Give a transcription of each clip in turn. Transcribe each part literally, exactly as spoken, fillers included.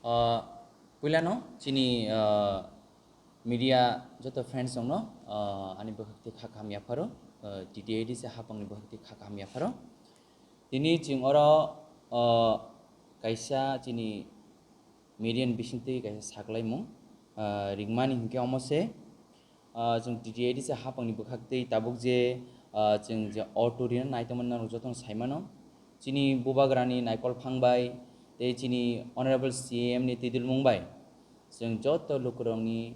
Ah, puilano chini, ah, media joto friends rokno, ah, ani bwkhak twi kha kaham yapharo, ah, T T A D C hapangni bwkhak twi kha kaham yapharo. Tini chwng oro, ah, kaisa chini media ni bisingtwi kaisa saklaimung, ah, ringmani hinkhe omo se, ah, chwng T T A D C hapangni bwkhak twi tabuk je, ah, chwng je auto rina naitongmani norok jotono saimano. Chini bubagrani naikol phang bai tei chini Honorable C M ni twidulmung bai chwng joto lukurokni,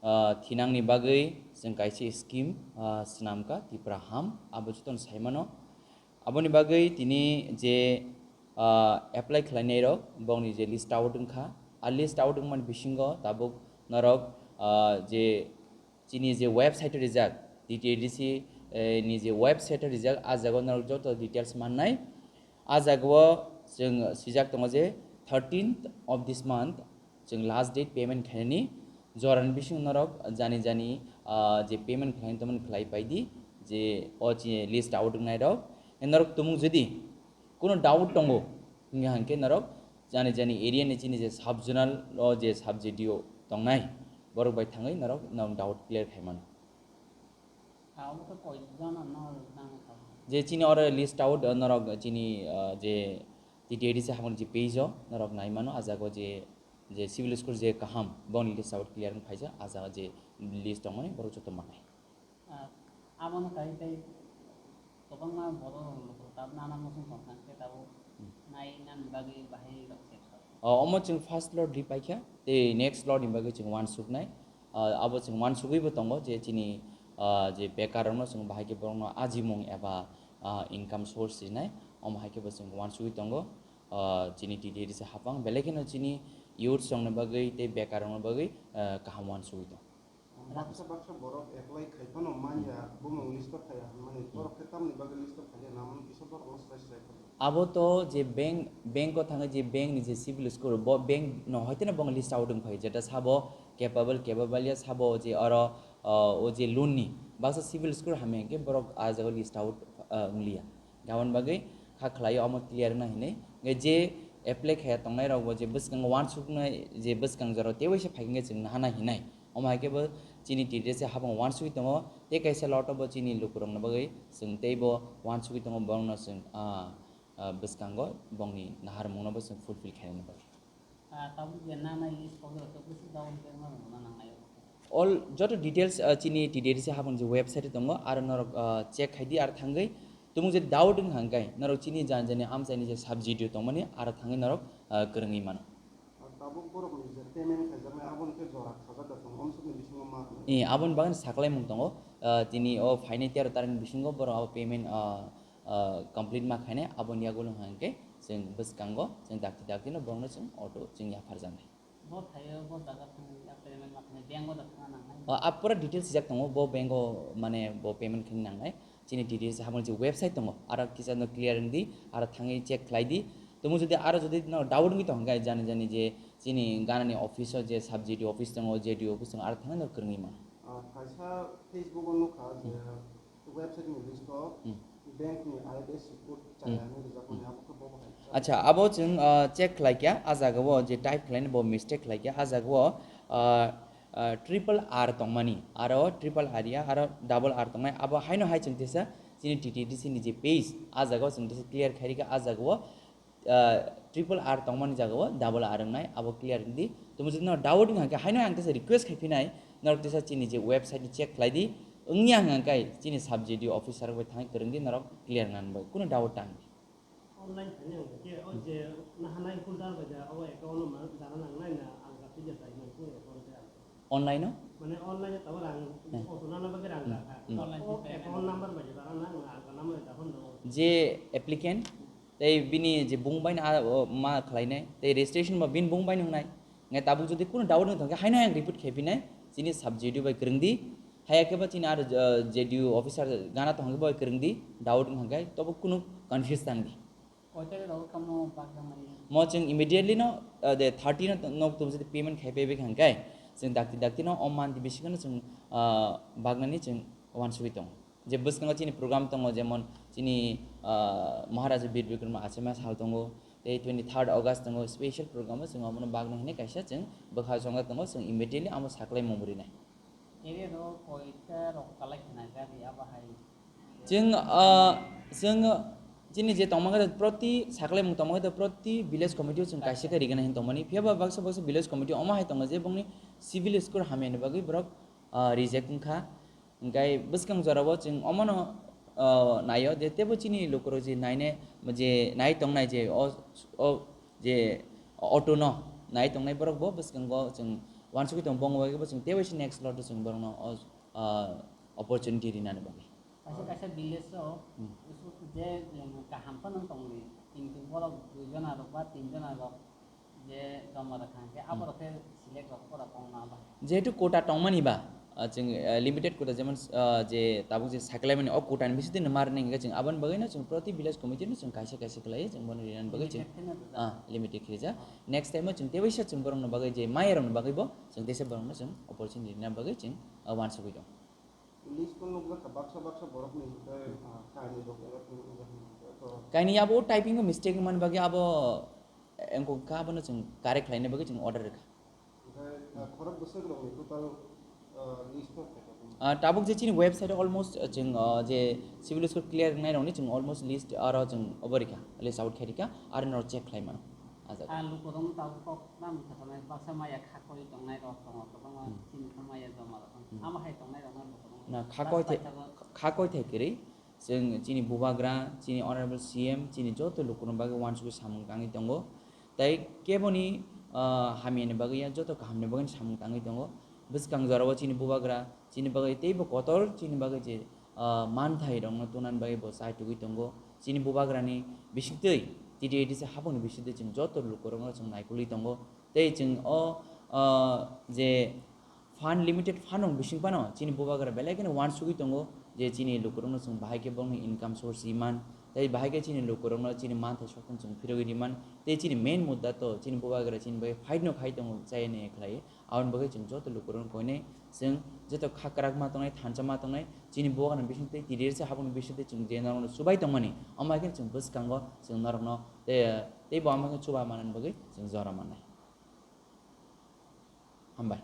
ah, thinangni bagwi chwng kaisa scheme, ah, swnamkha Tipra Ham, abo jotono saimano. Aboni bagwi tini je, ah, apply khlainairok bongni je list out wngkha, a list out wngmani bisingo tabuk norok, ah, je chini je website o rijak, T T A D C, eh, ni je website o rijak, a jaga o norok joto details mannai. A jaga o chwng swijak tongo je thirteenth of this month chwng last date payment khainani. Jorani bisingo norok jani jani, ah, je payment khlainai tongmani khlai paidi, je o chini list out wngnai rok. Norok tumung jodi kuno doubt tongo, hingkha hinkhe norok jani jani area ni chini je sub zonal o je sub G D O tongnai, borok bai thangwi norok, norok doubt clear khai mano. Abo to koi jona no nang kha. Je chini oro list out, uh, norok chini, uh, je T T A D C hapang je page o norok nai mano, a jaga o je, je civil score je kaham bongni list out clear wng phaijak, a jaga je list tongmani borok joto manai. Ah, abono kai tei kwbangma borok rok tab nana muchung tong kha, khe tabuk Hmm. nai nani bagwi bahai rok se kha. O, omo chwng first lot ri paikha, tei next lot ni bagwi chwng uansuknai. Ah, abo chwng uansugwibo tongo je chini, ah, je bekar rokno chwng bahai khe borokno ajimung eba, ah, income source rinai, omo hai khe bo chwng uansugwi tongo. Ah, chini T T A D C hapang, belai kheno chini youths rokni bagwi tei bekar rokni bagwi, ah, kaham uansugwi tongo. Baksa baksa borok apply khai phano manya, bumung list o phaiya hwnmani, borok khe tamni bagwi list o phaiya, namani kisa borok no slai slai phano. Abo to je bank, bank o thangwi je bank ni je civil score, bo bank no hoiteno bo list out wng phai, jeta sabo capable, capable ya sabo je oro, uh, o je loan ni baksa civil score hamya hwnkhe borok a jaga list out, uh, wng liya. Aboni bagwi kha khlaio omo clear wngna hinwi. Hwnkhe je apply khaiya tongnai rokbo je bwskango uansuknai, je bwskang jorao tei waisa phai hwnkhe chwng nahana hinai. Omo hai khe bo chini T T A D C hapang uansugwi tongo, tei kaisa lot o bo chini lukurokni bagwi chwng teibo uansugwi tongo, borokno chwng, ah, ah, bwskango bongni naharmungno bo chwng fulfill khainani bagwi. Ah, tabuk je nana list kok rok to bwswk down payment rwna nangnai. All joto details, ah, chini T T A D C hapang je website tongo, aro norok, ah, check khai di, aro thangwi tumung je doubt wng hangkai norok chini jani jani amchaini je sub G D O tongmani, aro thangwi norok, ah, kwrwngwi mano. Ah, tabuk borok ni je payment khaijaknai, aboni khe jora khajak da tongo, omsokni bisingo ma hwnwi? Eh, aboni bagwi saklaimung tongo, ah, tini o phainai tero tarikni bisingo borok abo payment, ah, ah, complete ma khainai, aboni yagulo hwnkhe chwng bwskango chwng dakti dakti no borokno chwng auto chwng yapharjaknai. Bo thaio, bo jaga thangwi, a payment ma khainai, bank o da thangna nangnai. O, a pura details sijak tongo, bo bank o mane bo payment khaina nangnai. Chini T T A D C hapang je website tongo, aro kisa no clear wng di, aro thangwi check khlai di. Tumung jodi aro jodi no doubt wngwi tong hwnkhe jani jani je chini ganani office o je sub G D O office tongo, J D O office tongo, aro thangwi no kwrwngwi mano. Ah, kaisa Facebook o nukha je Hmm. website ni list o Hmm. bank ni I F S C code Hmm. chaya hinwi rijak mani, abo khe bo bahai. Acha, abo chwng, ah, check khlai kha, ah jaga o je type khlaini bo mistake khlai kha, ah jaga o, ah, ah, triple R tongmani, aro triple R ya, aro double R tongnai, abo haino hai chwng tesa chini T T A D C ni je page, ah jaga o chwng tesa clear khai rikha, ah jaga o, ah, triple R tongmani jaga o double R wngnai, abo clear wng di. Tumung jodi no doubt wng hangkhe haino ang tesa request khai phinai, norok tesa chini je website ni check khlai di, wngya hwnkhe chini sub G D O officer bai thangwi kwrwng di, norok clear wngna bagwi, kuno doubt ta wng di. Online khainai hwnkhe o je nahanai holder bai da, o account no ma dana nangnai na, alga phi je sai nang khe account se alga. Online o? Mane online o tabuk rang Hmm. auto nana bagwi rang Hmm. raka. Hmm. O account number bai je dana nang, alga number da phone do. Je applicant, tei bini je bung bai na, o, ma khlainai, tei registration ba bini bung bai nungnai. Ngai tabuk jodi kuno doubt wng thangkhe haino ang report khai phinai, chini sub G D O bai kwrwng di, haya khe ba chini aro, uh, J D O officer gana tong hwnkhe bai kwrwng di, doubt wng thangkhe tobo kuno confuse tang di. Koita rok kamo bagna mani? Mo chwng immediately no, uh, de thirty no nok tum jodi payment khai paibai hwnkhe, chwng dakti dakti no o month bisingo no chwng, uh, bagnani chwng uansugwi tongo. Je bwskango chini program tongo, jemon chini, ah, Maharaja Bir Bikram Achema sal tongo, Tei twenty third August tongo special program o chwng omono bagno hinwi kaisa chwng bwkha chongjak tongo, chwng immediately amo saklai mung rinai. Area o koita rok kalai khna gari abo hai. Chwng, ah, chwng chini je tongma khe proti saklai mung tongma khe proti village committee o chwng kaisa khe rigana hin tongmani. Phiya ba baksa baksa village committee omo hai tongo je bongni civil score hamya ni bagwi borok, ah, reject wngkha. Hingkai bwskang jorao chwng omono, ah, naio je tebo chini lukurok je naine, je nai tongnai je o, o je auto no nai tongnai borok bo bwskango chwng uansugwi tongo, bongni bagwi bo chwng tebo se next lot o chwng borokno o, ah, opportunity rinani bagwi. Kaisa kaisa village o Hmm. je, um, kaham phano tongdi, kintu borok dui jona rok ba tin jona rok je joma rwkha hwnkhe Hmm. aborok khe select rok pora tongma ba. Jehetu quota tongmani ba, ah, chwng, ah, limited quota, jemon, ah, je tabuk je saklaimani o quota ni bisingtwi no mar ning hwnkhe chwng aboni bagwi no chwng proti village committee no chwng kaisa kaisa khlaiwi chwng bono rinani bagwi chwng, Limited khe no rijak. Ah, limited khe rijak. Ah. Next time o chwng tebaisa chwng borokno bagwi je mayarokno bagwi bo chwng teisa borokno chwng opportunity rinani bagwi chwng, ah, uansugwi tongo. List no nukjakha baksa baksa borokni hwnkhe, ah, kainwi rok ero phunukjak hwnwi hwnkhe to. Kainwi abo typing o mistake wngmani bagwi abo engkok kha, abono chwng correct khlaina bagwi chwng order rwkha. Hwnkhe, ah, khorok bwswk rokni total, ah, list no khaikha bini? Ah, tabuk je chini website o almost, ah, chwng, ah, je civil score clear wngnai rokni chwng almost list aro chwng obo rikha, list out khai rikha, aro norok check khlai mano. Ajak. Ah, lukurokno tabuk kok nang khatanai baksa maya khakoi tongnai rok tongo, kwbangma Hmm. chini khe maya joma rok. Hmm. Amo hai tongnai rokno lukurokno Na khakoi thai, paithago. Khakoi thai kwrwi, chwng chini bubagra, chini honorable C M, chini joto lukurokno bagwi uansugwi samung tangwi tongo. Tai keboni, ah, hamyani bagwi ya, joto kahamni bagwi samung tangwi tongo. Bwskang jorao chini bubagra, chini bagwi teibo kotor, chini bagwi je, ah, manthai rokno tonani bagwi bo chai tugwi tongo. Chini bubagrani bisingtwi, T T A D C habangni bisingtwi chwng joto lukurokno chwng naikolwi tongo. Tei chwng o, ah, je fund, limited fund rok bising phano chini bubagra belai kheno uansugwi tongo je chini lukurokno chwng bahai khe bongni income source riman, tei bahai khe chini lukurokno chini manthai soktwng chwng phirogwi riman, tei chini main mudda to chini bubagra chini bagwi fight no khai tongo chayani khlai. Aboni bagwi chwng joto lukurokno koinai chwng joto kha kwrak ma tongnai, thansa ma tongnai, chini bubagrani bisingtwi, T D A D C habangni bisingtwi chwng je norokno chubai tongmani, omo hai khe chwng bwskango chwng norokno tei, tei bo omo khe chuba manani bagwi chwng jora mannai. Hambai.